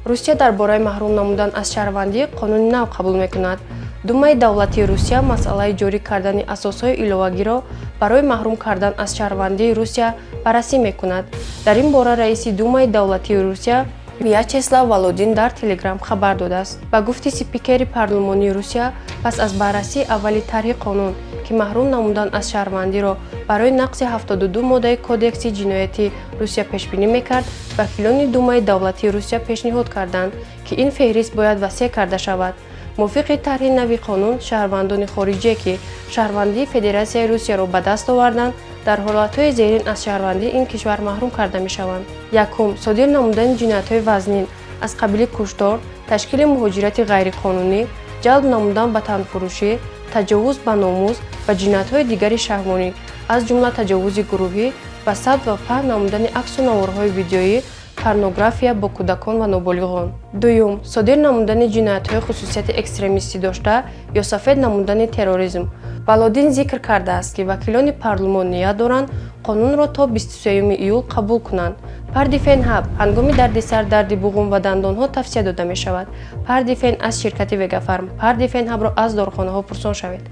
Русия дар бораи маҳрум намудан аз шаҳрвандӣ қонуни нав қабул мекунад. Думаи давлатии Русия масъалаи ҷорӣ кардани асосҳои иловагиро барои маҳрум кардан аз шаҳрвандии Русия баррасӣ мекунад. Дар ин бора раиси Думаи давлатии Русия Вячеслав Володин дар Телеграм хабар додааст. Ба гуфти спикери парлумонии Русия, пас аз баррасии аввали тарҳи қонун, ки маҳрум намудан аз шаҳрвандиро барои нақзи 72 моддаи Кодекси ҷиноятии Русия пешбинӣ мекард, вакилони Думаи давлатии Русия пешниҳод карданд, ки ин феҳрист бояд васеъ карда шавад. Мувофиқи тарҳи нави қонун, шаҳрвандони хориҷие, ки шаҳрвандии Федератсияи Русияро ба даст оварданд, дар ҳолатҳои зерин аз шаҳрвандии ин кишвар маҳрум карда мешаванд. Якум: содир намудани ҷиноятҳои вазнин аз қабили куштор, ташкили муҳоҷирати ғайриқонунӣ, ҷалб намудан ба танфурӯшӣ, таҷовуз ба номус ва ҷиноятҳои дигари шаҳвонӣ, аз ҷумла таҷовузи гурӯҳӣ ва сабт ва паҳн намудани аксу наворҳои видеоӣ, порнография бо кӯдакон ва ноболиғон. Дуюм: содир намудани ҷиноятҳои хусусияти экстремистӣ дошта ё сафед намудани терроризм. Володин зикр кардааст, ки вакилони парлумон ният доранд қонунро то 23 июл қабул кунанд. Пардифен Ҳаб ҳангоми дарди сар, дарди буғум ва дандонҳо тавсия дода мешавад. Пардифен аз ширкати Вегафарм. Пардифен Ҳабро аз дорухонаҳо пурсон шавед.